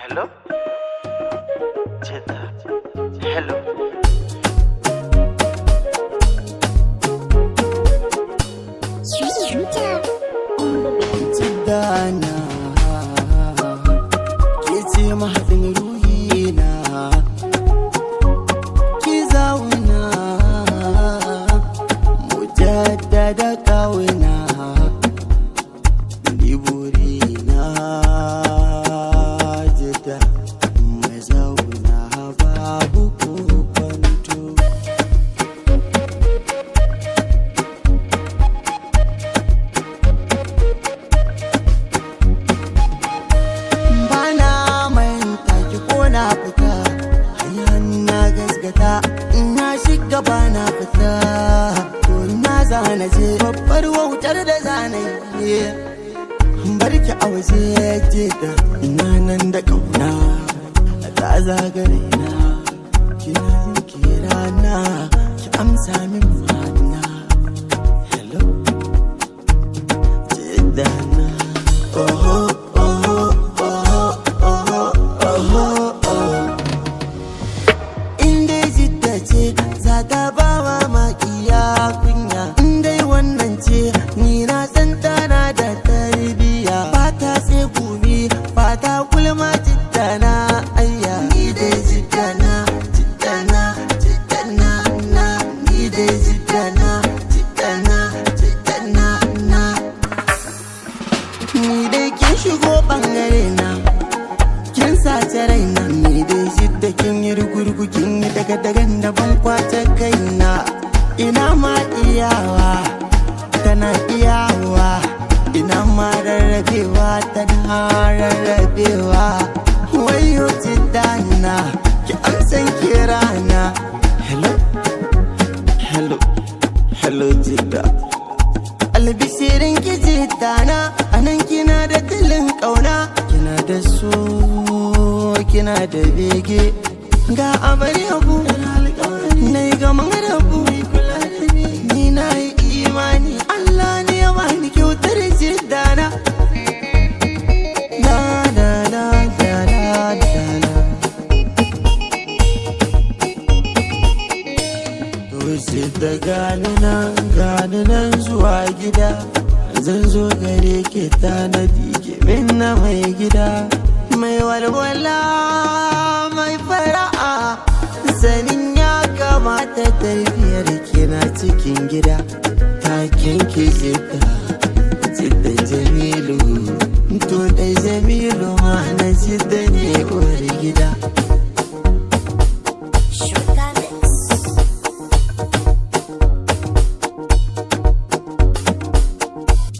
Hello? Jidda. Hello. Jiddana, ke ce mahaɗin ruhina, ki zauna mu jaddada ƙauna. Ni burina, Jidda, mai zauna babu kokwanto. Bana manta ki ko na fita, hanyar na gasgata, na shiga bana fita. Ko na zana je, babbar wautar da zana yi, barki a waje. Jidda, ina nan da kauna ta zagare na, kina yin kirana, ki amsa min mana. Hello, Jidda na. Oho oho oho oho oho oh. In dai Jidda ce za ta ba wa makiya kunya, in dai wannan ce, ni na san tana da tarbiya, ba ta tsegumi, ba ta kulma. Jidda na, ayya, ni dai Jidda na, Jidda na, Jidda na na, ni dai Jidda na, Jidda na, Jidda na na. Ni dai kin shigo bangare na, kin sace raina. Ni dai Jidda, kin yi rugurgu, kin yi daga dagan da ban kwace kaina. Ina ma iyawa tana iyawa, ina ma rarrabewa tana rarrabewa. Wayo Jidda na, ki amsan kirana. Hello, hello, hello, Jidda. Albishirin ki, Jiddana, anan kina da tilin kauna, kina da so, kina da bege. Ga amaryabu na yi gaman rabu, ni na yi imani Allah ne ya bani kyautar Jiddana. La la la la la la la. Jidda, gani nan, gani nan zuwa gida. Zan zo gare ki, tanadi ki min na mai gida. Mai walwala, mai fara'a, sanin ya kamata, tarbiyar kina cikin gida. Taken ki Jidda.